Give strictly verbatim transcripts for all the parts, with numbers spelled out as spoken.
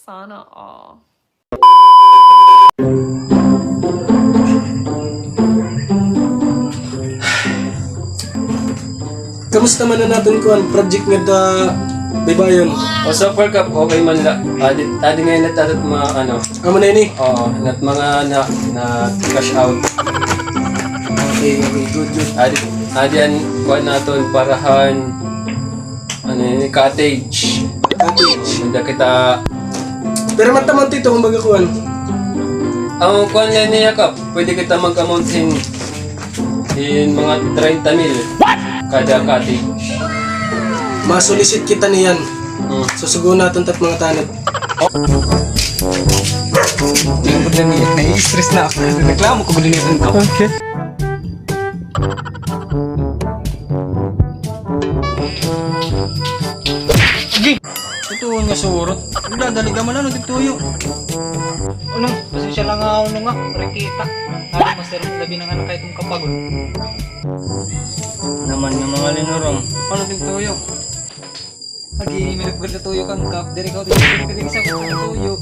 Sana all. Kamusta man an aton kuan, project ngadto ha Baybayon? O, so far, Kap, okay man la. Adi, adi ngay-an natatat mga, ano. Amo na ini? Oo, nat mga na, na cash out. Okay, okay, good, good. Adi, adi an kuan naton, para han, ano ini, cottage. Cottage. Handa kita. Pero mataman ito, kumbaga kuan. An kuan la niya, Kap, pwede kita mag-amount hin, hin mga treinta mil kada cottage. Ma-solicit kita niyan. Hmm. Susugoon naton tat mga tanod. Nai-stress na ako. Reklamo ko gud ini. Okay. Agi! Tutuon nga surot. Nagdadali ka man, ano, di tuyo? Ano? Pasensya lang nga, ano nga, rekita. Ano, master, labi na nga na kay itong kapagod. Naman nga mga linurong. Ano, di tuyo? Agi, may nagpagod na tuyo kang Kap. Diri ka, diri ka, diri ka sa tuyo.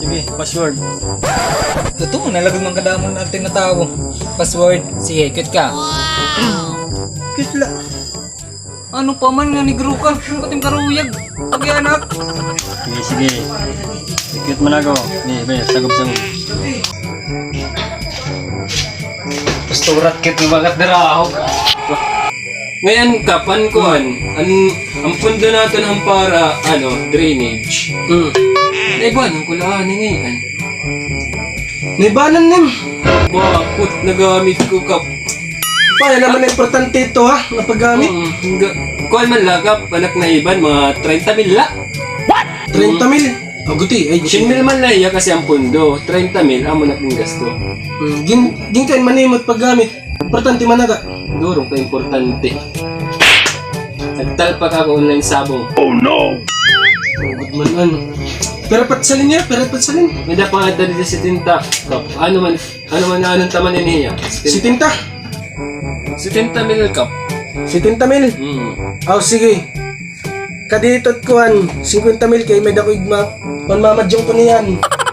Sige, password. Totoo, nalagod man kadamo na tinatawo. Password. Sige, cute ka. Cute la. Ano pa man nga negro ka? Ano ka tim karuyag? Pag-anak. Sige, sige. Cute man ako. Sige, be, sagob-sagob. Gusto rat cute nga bagat dira, ahok. Ngay-an, Kap, an kuan, an, an pundo naton han para, ano, drainage. Hmm. Naibanan ko la, ano ngay-an? Naibanan nim. Bakit nagamit ko, Kap? Paano naman importante ito, ha? Napagamit? Hmm, hangga-, kuan man la, Kap, anak na iban, mga treinta mil la. What? Treinta mil? O, guti, ay, guti. Syen mil man la iya kasi an pundo, treinta mil, amo na an gasto. Hmm, gin-, ginkain manimot paggamit. Importante man ada. Durong ka importante. Nagtalpak ako online sabong. Oh no! Good man, ano. Pero patsalin niya, pero patsalin. May dapat nga dali sa setenta. Ano man, ano man, anong taman niya? Setenta. Setenta mil, Kap. Setenta mil? Hmm. Aw, sige. Kadito kuan, singkwenta mil kay may dako igma, panmamadyong ko niyan.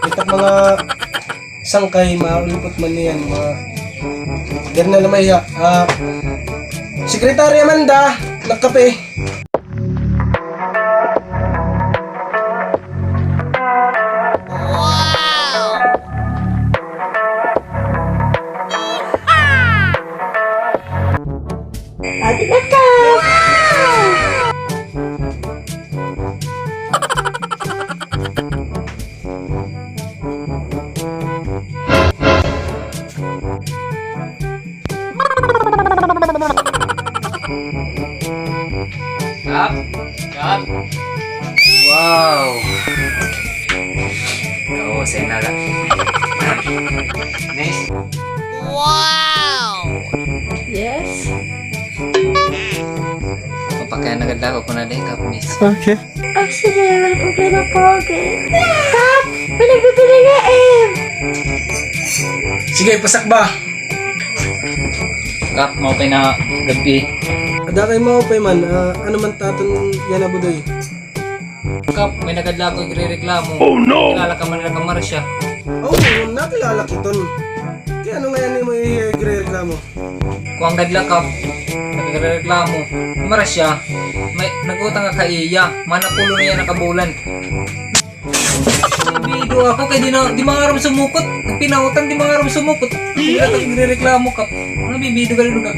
Itak mga sangkay, maulipot man niyan, mga ganun na lamay ya. Ah, Sekretarya Amanda, nagkape. Ate Kaka! Kap? Kap? Wow! Oo, say na la. Nice. Wow! Yes? Papakayan na gad ako kun adi, Kap, miss. Okay. Actually, wala problema, pogi. Kap, may nagbibili nga, eh. Sige, pasak ba? Kap, maupay na gab-i. Ada kay maupay man, ah, ano man taton yana, Budoy? Kap, may nagkadla ako igrereklamo. Oh, no! Kilala ka man nila ka Marcia? Oo, nakilala kiton. Kay ano ngay-an imo igrereklamo? Kuan gad la, Kap, nagrereklamo. Marcia, may nag-utang nga kay iya. Manapulo na iya nakabulan. Nabibido ako kay di na, di mangaram sumukot. Nagpinautang, di mangaram sumukot. Kay nagrereklamo, Kap. Nabibido ka rin ka.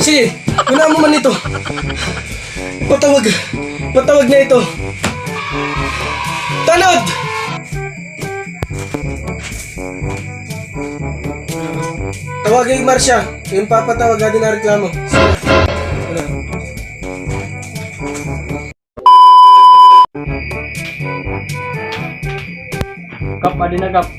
Sige, una mo man ito. Patawag. Patawag na ito. Tanod! Tawagi hi Marcia. Ipapatawag, adi na reklamo. Sige. Una. Kap, adi na, Kap.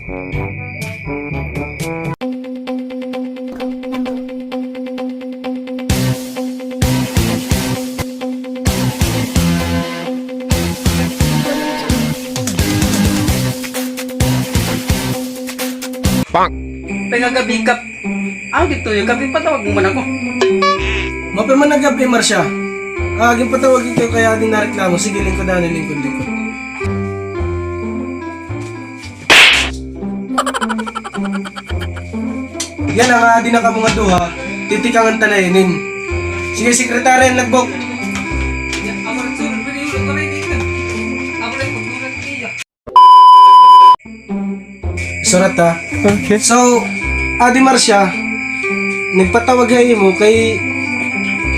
Pangagab-i, Kap. Ano dito yung gabi? Patawag mo man ako. Maupay man nga gab-i, Marcia. Ah, ginpatawag ikaw kay adi nareklamo. Sige, lingkod anay, lingkod, lingkod. Yana, adi na kamo nga duha, titikangan ta na inin. Sige, sekretarya, logbook. Surat, ha? Okay. So, Adi Marcia, nagpatawag ha imo kay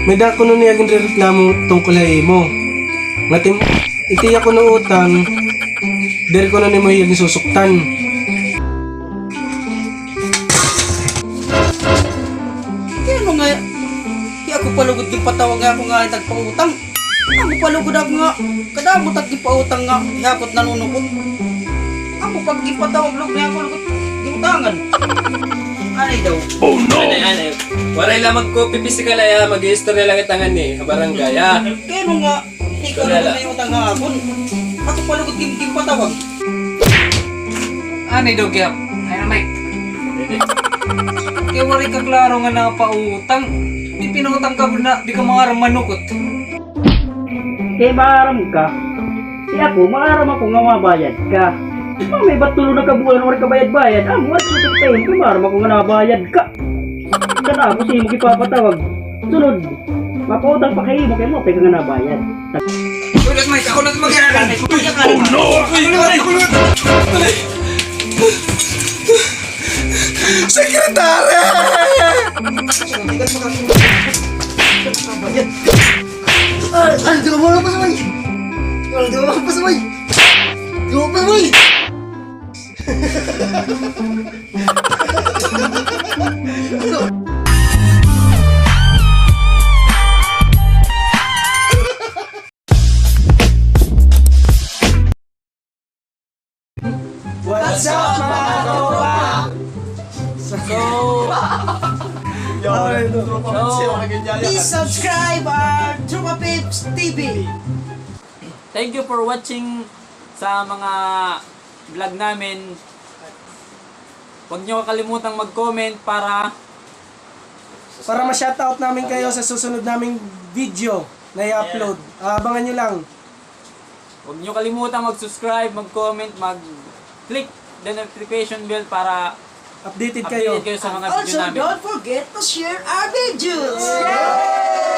may-ada kuno niya ginrereklamo tungkol ha imo. Nga tim-, itiya kuno utang, diri kuno nimo hiya ginsusuktan. Kay ano nga, di ako pa lugod ginpatawag nga ako nga nagpautang. Amo pa lugod ako nga, kadamo ta ginpautang nga, hihapot nanunukot. Amo pa ginpatawag lugod nga ako lugod giutangan. Anay daw. Oh, no! Anay, anay. Waray la magko-physical ay, ah, mag-iistorya la kita ngani ha barangay, ah. Kay ano nga, ikaw lugod may utang ha akon. Ako pa lugod gin-, ginpatawag. Anay daw gihap. Ay, na, Mike. Kay waray ka klaro nga napautang. May pinautang ka na, di ka maaram manukot. Kay maaram ka. Kay ako, maaram ako nga mabayad ka. Mamay, ba't tulo na ka buwan, waray ka bayad-bayad? Amo, at susuktahin ko, maaram ako nga nabayad ka. Katapos imo gipapatawag. Sunod, mapautang pa kay imo kay maupay ka nga nabayad. Ako na, Mike, ako na mag-iyakan. Oh, no! Ako na, Mike, ako na. Sekretarya! Ay, ay, di ko mawala pa sa may. Ay, di ko mawala pa sa may. Di ko mawala pa sa may. What's up, mga tropa? So, Ay, tropa, so, please subscribe our Tropa Pips T V. Thank you for watching sa mga vlog namin. Huwag niyo kakalimutang mag-comment para para ma-shoutout namin kayo sa susunod naming video na i-upload. Ah, abangan niyo lang. Huwag niyo kalimutang mag-subscribe, mag-comment, mag-click the notification bell para updated kayo, updated kayo sa mga video namin. And also, don't forget to share our videos. Yay!